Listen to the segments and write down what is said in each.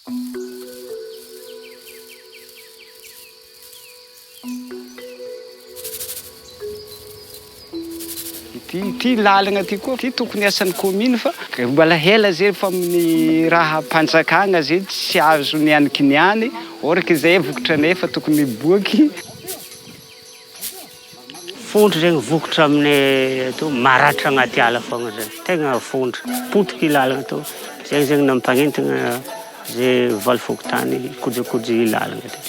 Ity ity lalagna ty koa ty tokony asan'ny commune fa mbola hela zay fa amin'ny raham-panjakagna zay tsy azo nianikiniany or que zay vokatra nefa tokony miboaky. Fondro zegny vokatra aminay ato, maratra agnaty ala fogna zay, tegna fondro, potiky lalagna tô, zay zegny nampanentagna ze valo fokontany hikojakoja i lalagna ty.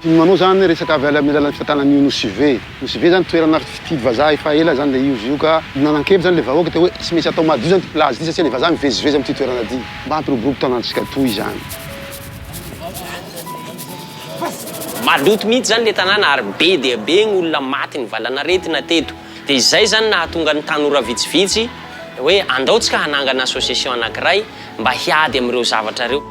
Manao zany resaka avy amin'ny alalan'ny fitantanan'ny Nosy Ve. Nosy Ve zany toerana fitidy vazaha efa ela zany le izy io ka nanan-kevitra zany le vahoaka te hoe tsy maintsy atao madio zany ty plage ty satria le vazaha mivezivezy amin'ity toerana ty mba hampiroborobo tanàntsika toy izany. Maloto mihitsy zany le tanàna ary be dia be ny olona maty ny valanaretina teto. Dia izay zany nahatonga ny tanora vitsivitsy hoe andao tsika hanangana association anankiray mba hiady amin'ireo zavatra ireo.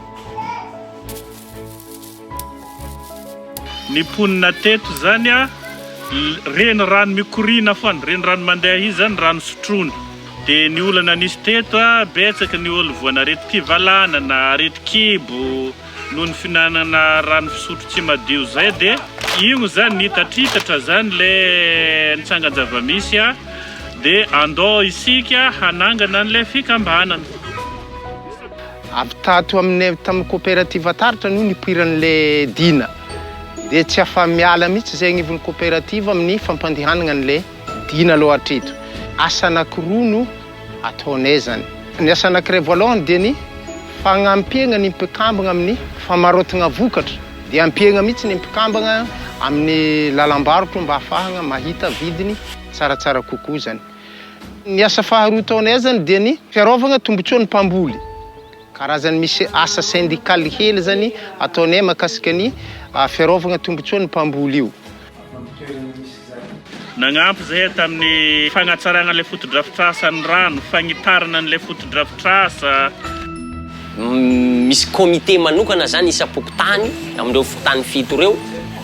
Ny mponina teto izany a, renirano mikoriana foana, renirano mandeha io zany rano sotroina. Dia ny olana nisy teto a, betsaka ny olo voan'aretim-pivalanana, aretin-kibo noho ny fihinanana rano fisotro tsy madio zay dia io zany nitatritatra zany le nitsangan-java-misy a, dia andao isika hanangana an'ilay fikambanana. Avy tato aminay tamin'ny coopérative Taritra no nipoiran'ilay dina. Dia tsy afa-miala mihitsy izay agnivon'ny coopérative amin'ny fampandehanana an'ilay dina aloha hatreto. Asa anankiroa no ataonay izany. Ny asa anankiray voalohany dia ny fagnampiagna ny mpikambagna amin'ny famarotagna vokatra. Dia ampiagna mihitsy ny mpikambagna amin'ny lalam-barotra mba ahafahagna mahita vidiny tsaratsara kokoa izany. Ny asa faharoa ataonay zany dia ny fiarovagna tombotsoan'ny mpamboly. Karazany misy asa syndical hely zany ataonay mahakasika ny fiarovagna tombotsoan'ny mpamboly io. Nagnampy zahay tamin'ny fagnatsaragna ilay fotodrafitrasa ny rano, fagnitarana an'ilay fotodrafitrasa. Misy comité manokana zany isam-pokontany amin'ireo fokontany fito ireo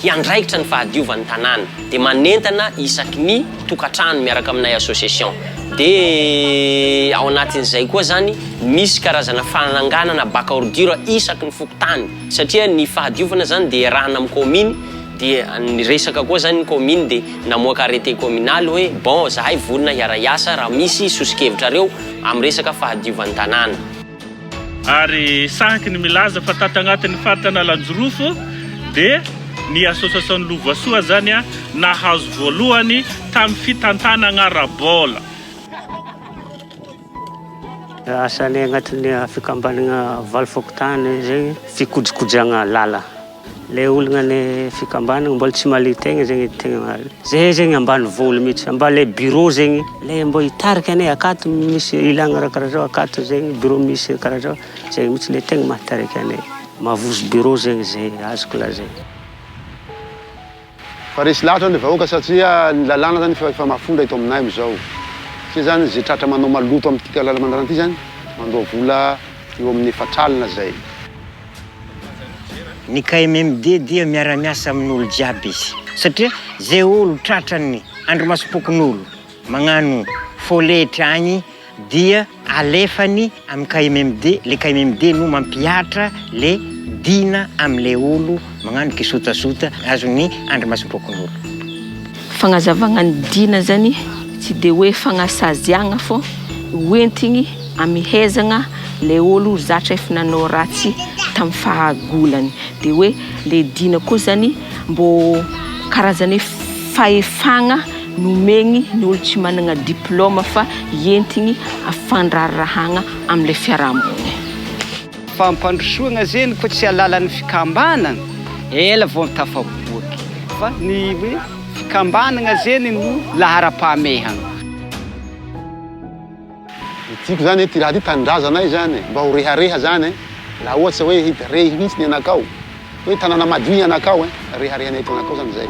hiandraikitra ny fahadiovan'ny tanàna. Dia manentana isaky ny tokantrano miaraka aminay association. Dia ao anatin'izay koa zany misy karazana fananganana bac à ordure isaky ny fokontany satria ny fahadiovana zany dia iarahana amin'ny kaominy dia niresaka koa zany ny kaominy dia namoaka arrêté communal hoe bon zahay vonona hiara-hiasa raha misy soso-kevitrareo amin'ny resaka fahadiovan'ny tanàna. Ary sahaky ny milaza fa tato agnatin'ny faritra Analanjirofo dia ny association Lovasoa zany nahazo voalohany tamin'ny fitantanagna ara-bola. Asanay agnatin'ny fikambanagna valo fokontany zegny fikojikojagna lala. Le olagna le fikambanagna mbola tsy mahaleo tegna zegny tegna zahay zegny ambanivolo mihitsy mba le bureau zegny le mbô hitarika anay akato misy ilagna raha karaha zao akato zegny bureau misy karaha zao zegny mihitsy le tegna mahatarika anay mavozo bureau zegny zay azoko lazaigny. Fa resy lahatra ny vahoaka satria ny lalàna zany efa efa mafondra eto aminay amizao. Satria zany ze tratra manao maloto amin'ity lalamanarana ity zany mandoa vola eo amin'ny efatr'alina zay. Ny KMMD dia miara-miasa amin'olo jiaby izy satria ze olo tratran'ny andrimasom-pokonolo magnano foletra agny dia alefany amin'ny KMMD, le KMMD no mampihatra le dina amle olo magnano kisotasota azon'ny andrimasom-pokonolona. Fagnazavagna ny dina zany tsy de hoe fagnasaziagna fô hoentigny amihezagna le ôlo zatra efa nanao ratsy tamy fahagolany de hoe le dina koa zany mbô karazany hoe fahefagna Nomegny ny olo tsy managna diplôme fa entigny fandraharahagna amle fiarahamonigny. Fampandrosoagna zegny koa tsy alalan'ny fikambanagna, ela vao tafaboaky fa ny hoe fikambanagna zegny no laharam-pahamehagna. Ny tiako zany ty raha ty tanindrazanay zany mba ho rehareha zany laha ohatsy hoe hita rehy mihitsy ny anakao hoe tanàna madio ny anakao eh reharehanay eto anakao zany zay.